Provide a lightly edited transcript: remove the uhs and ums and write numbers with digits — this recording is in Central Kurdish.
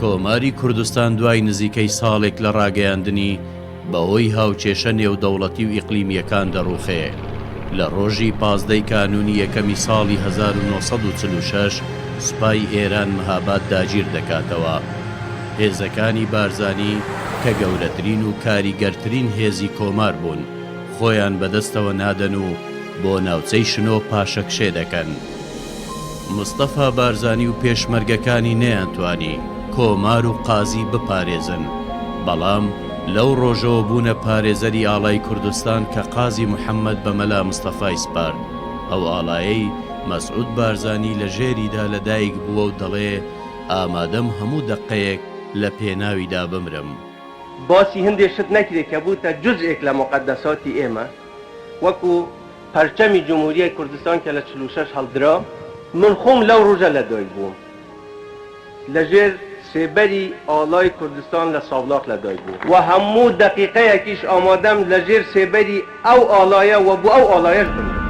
کۆماری کوردستان دوای نزیکەی ساڵێک لە ڕاگەیاندنی، بەهۆی هاوکێشە نێودەوڵەتی و ئیقلیمییەکان دەڕووخێ. لە ڕۆژی 15 ی کانوونی یەکەمی ساڵی 1946 سوپای ئێران مهاباد داگیر دەکاتەوە. هێزەکانی بارزانی کە گەورەترین و کاریگەرترین هێزی کۆمار بوون، خۆیان بەدەستەوە نادەن و بۆ ناوچەی شنۆ پاشەکشێ دەکەن. مستەفا بارزانی و پێشمەرگەکانی نەیانتوانی کۆمار و قازی بپارێزن، بەڵام لەو ڕۆژەوە بوونە پارێزەری ئاڵای کوردستان کە قازی محەمەد بە مەلا مستەفای سپارد، ئەو ئاڵایەی مەسعود بارزانی لە ژێریدا لە دایک بووە و دەڵێ ئامادەم هەموو دەقەیەک لە پێناویدا بمرم. باسی هەندێ شت نەکرێ کە بووتە جوزئێک لە موقەدەساتی ئێمە، وەکوو پەرچەمی جمهوریای کوردستان کە لە 46 هەڵدرا، من خۆم لەو ڕۆژە لە دایک بووم، لە ژێر سێبەری ئاڵای کوردستان لە سابڵاغ لە دایک بووم و هەموو دەقیقەیەکیش ئامادەم لە ژێر سێبەری ئەو ئاڵایە و بۆ ئەو ئاڵایەش بمرم.